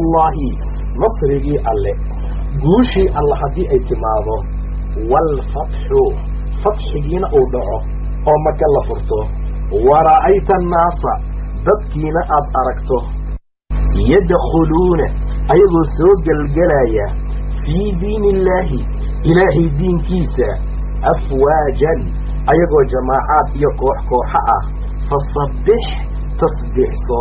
Nasrullaahi, nasrigii Alle, guushii Alle haddii ay timaado, waalfatxu, fatxigiina uu dhaco oo Maka la furto, wara'ayta annaasa, dadkiina aad aragto, yadkhuluuna, ayagoo soo gelgelaya, fii diini illaahi, Ilaahay diinkiisa, afwaajan, ayagoo jamaacaad iyo koox kooxo ah, fasabbix, tasbiixso,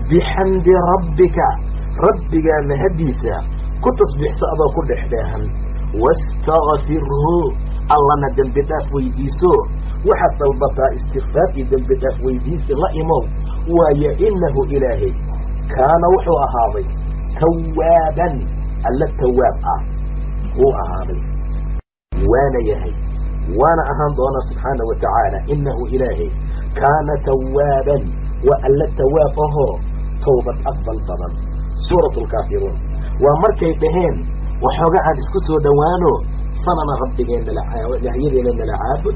bixamdi rabbika, Rabbigaa mahaddiisa ku tasbiixso adoo ku dhex dheehan, wastakfirhu, Allana dembi dhaaf weydiiso. Waxaad dalbataa istikfaar iyo dembi dhaaf weydiisi la imow, waayo innahu Ilaahay kaana, wuxuu ahaaday, tawaaban, Alla tawaab ah wuu ahaaday, waana yahay, waana ahaan doonaa, subxaana wa tacaala. Innahu Ilaahay kaana tawaaban, waa Alla tawaab ahoo towbad aqbal badan. Suuratu Alkaafiruun waa markay dhaheen: waxooga aan isku soo dhowaano, sanana Rabbigeenna ilaahyadeena nala caabud,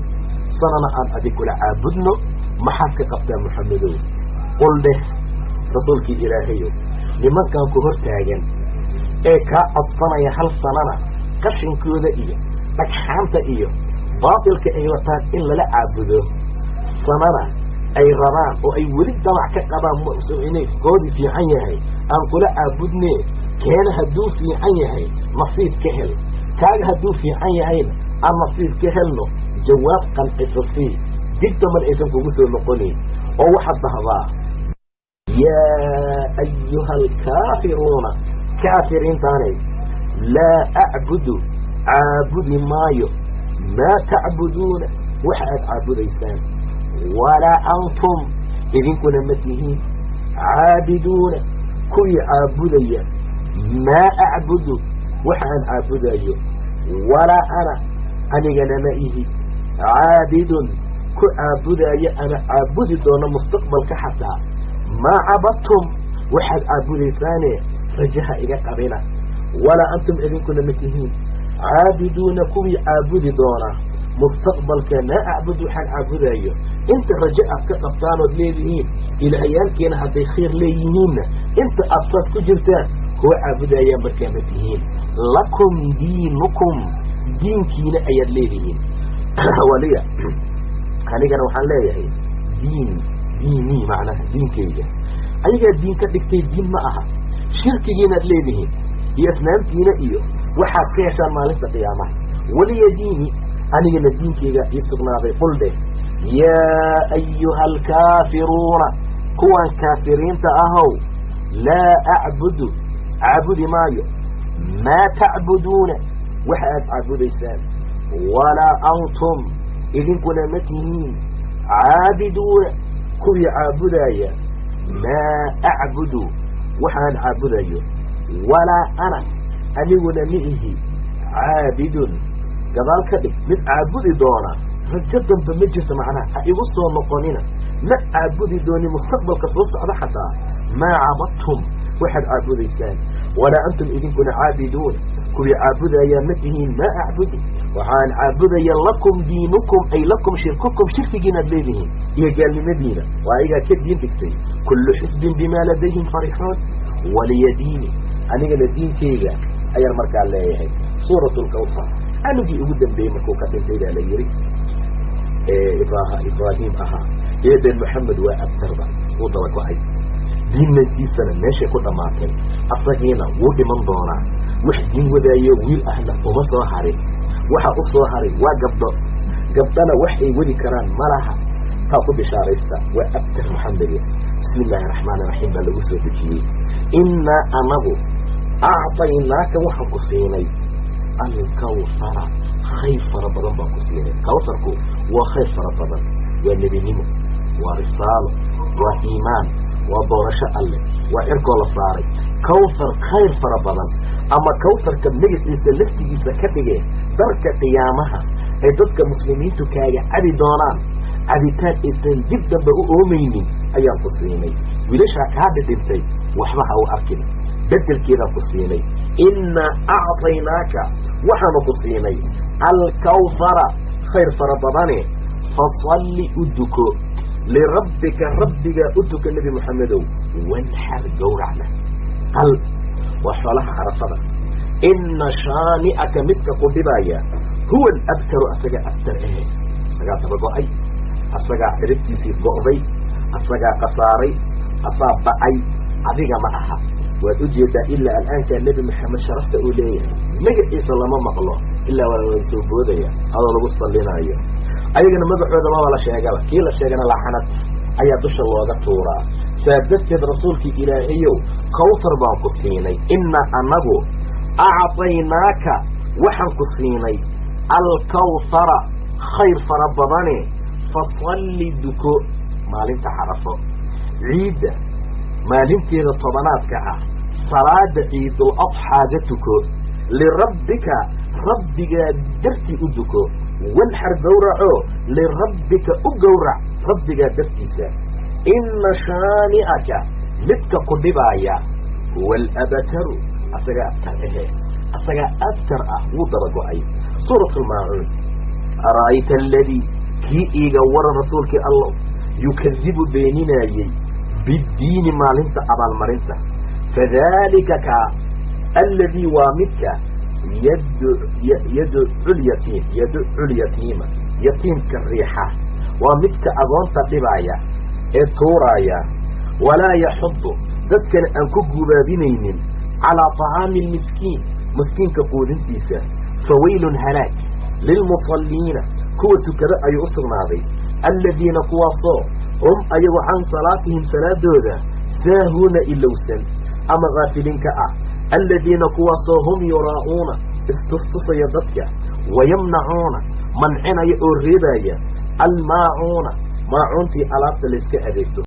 sanana aan adig kula caabudno. Maxaad ka qabtaa, Muxamedow? Qul dheh, rasuulkii Ilaahayow, nimankan ku hor taagan ee kaa codsanaya hal sanana qashinkooda iyo dhagxaanta iyo baatilka ay wataan in lala caabudo, sanana ay rabaan oo ay weli damac ka qabaan inay koodii fiican yahay aan kula caabudne, keena hadduu fiican yahay nasiib ka hel, kaaga hadduu fiican yahayna aan nasiib ka helno. Jawaab qancisa sii, dib damban aysan kugu soo noqonayn, oo waxaad dhahdaa: yaa ayuha alkaafiruuna, kaafiriintaanay, laa acbudu, caabudi maayo, maa tacbuduuna, waxa aad caabudaysaan, walaa antum, idinkuna ma tihiin, caabiduuna, kuwii caabudaya, maa acbudu, waxa aan caabudayo, walaa ana, anigana ma ihi, caabidun, ku caabudaayo ama caabudi doono mustaqbalka xataa, maa cabadtum, waxaad caabudaysaane rajaha iga qabina, walaa antum, idinkuna ma tihiin, caabiduuna, kuwii caabudi doona mustaqbalka, maa acbud, waxaan caabudayo. Inta rajo aad ka qabtaanood leedihiin ilaahyaalkeena hadday khayr leeyihiinna, inta aad saas ku jirtaan kuwa caabudayaa markaa ma tihiin. Lakum diinukum, diinkiina ayaad leedihiin, waliya, anigana waxaan leeyahay, diin, diinii, macnaha diinkayga. Ayagaa diin ka dhigtay, diin ma aha. Shirkigiinaad leedihiin iyo asnaamtiina iyo waxaad ka heshaan maalinta qiyaamaha. Waliya diini, anigana diinkayga ii sugnaaday. Qul dheh: yaa ayuha alkaafiruuna, kuwan kaafiriinta ahow, laa acbudu, caabudi maayo, maa tacbuduuna, waxa aad caabudaysaan, walaa antum, idinkuna ma tihiin, caabiduuna, kuwii caabudaaya, maa acbudu, waxaan caabudayo, walaa ana, aniguna ma ihi, caabidun, gadaal ka dhig, mid caabudi doona. Rajo dambe ma jirto, macnaha ha igu soo noqonina, ma caabudi dooni mustaqbalka soo socda xataa, maa cabadtum, waxaad caabudaysaan, walaa antum, idinkuna, caabiduuna, kuwii caabudayaa ma tihiin, maa acbudu, waxaan caabudaya. Lakum diinukum, ay lakum shirkukum, shirkigiinaad leedihiin iyo gaalnimadiina, waa ayagaa ka diin dhigtay. Kullu xisbin bimaa ladayhim farixuun. Waliya diini, anigana diinkayga ayaan markaa leeyahay. Suurat Lkawthar, anugii ugu dambeeyey markuu ka dhintay baa la yidhi, Ibraahim ahaa eeden Moxamed, waa abtarba, wuu daba go-ay, diinantiisana meeshay ku dhammaatay, asagiina wuu dhiman doonaa. Wax diin wadaayo wiil ahna uma soo harin. Waxa u soo haray waa gabdho, gabdhana wax ay wadi karaan ma laha. Taa ku bishaaraysta, waa abtar Moxamede. Bismi illaahi raxmaani raxiim baa lagu soo dejiyey. Innaa, anagu, acطaynaaka, waxaan ku siinay, alkawhara, khayr fara badan baan ku siinay. Kawharku waa khayr fara badan, waa nebinimo, waa risaalo, waa iimaan, waa doorasho Alleh, waa cirkoo la saaray. Kawthar, khayr fara badan, ama kawtharka magaciisa laftigiisa ka dhigee, darka qiyaamaha ay dadka muslimiintu kaaga cabi doonaan cabitaan aysan dib dambe u oomaynin ayaan ku siinay. Wiilashaa kaa dhidhintay waxba ha u arkin, bedelkeedaan ku siinay. Innaa acطaynaaka, waxaanu ku siinay, alkawhara, khayr fara badane, fasalli, u duko, lirabbika, Rabbigaa u duka, Nebi Moxamedow, wanxar, gowracna, qal. Waa xoolaha Carafada. Inna shaani'aka, midka ku dhibaya, huwa alabtaru, asagaa abtar ahe, asagaa daba go'ay, asagaa ciribtiisii go'day, asagaa khasaaray, asaa ba'ay, adiga ma aha. Waad u jeedaa ilaa al'aankaa Nebi Maxamed sharafta uu leeyahay, magaciisa lama maqlo ilaa waa la soo boodaya adoo lagu sallinaayo. Ayagana magacooda maba la sheegaba, kii la sheegana lacanad ayaa dusha looga tuuraa. Saa darteed, rasuulkii Ilaahayow, kawtar baan ku siinay. Innaa annagu acطaynaaka, waxaan ku siinay alkawthara, khayr fara badane. Fasalli, duko maalinta Carafo, ciidda maalinteeda 10aadka ah, salaada ciidul adxaaga tuko. Lirabbika, rabbigaa dartii u duko. Wanxar, gowraco. Lirabbika, u gowrac rabbigaa dartiisa. Inna shaani'aka, midka ku dhibaaya, huwa alabtaru, asagaa abtar ahe, asagaa abtar ah, wuu daba go'ay. Suurat lmaacuun. Ara'ayta aladii, kii iiga waran, rasuulkii Allow, yukadibu, beeninaayey, biddiini, maalinta abaalmarinta? Fadaalika kaa, alladii, waa midka, yadcu lyatiim, yadcu lyatiima, yatiimka riixa, waa midka agoonta dhibaaya ee tuuraaya. Walaa yaxudu, dadkana aan ku gubaabinaynin, calaa طacaami almiskiin, miskiinka quudintiisa. Fawaylun, halaag, lilmusalliina, kuwa tukada ayuu u sugnaaday, alladiina, kuwaasoo, hum ayagu, can salaatihim, salaadooda, saahuuna, ilowsan ama kaafiliin ka ah. Alladiina, kuwaasoo, hum yuraa'uuna, istustusaya dadka, wayamnacuuna, mancinaya oo reebaya, almaacuuna, maacuuntii alaabta layska adeegto.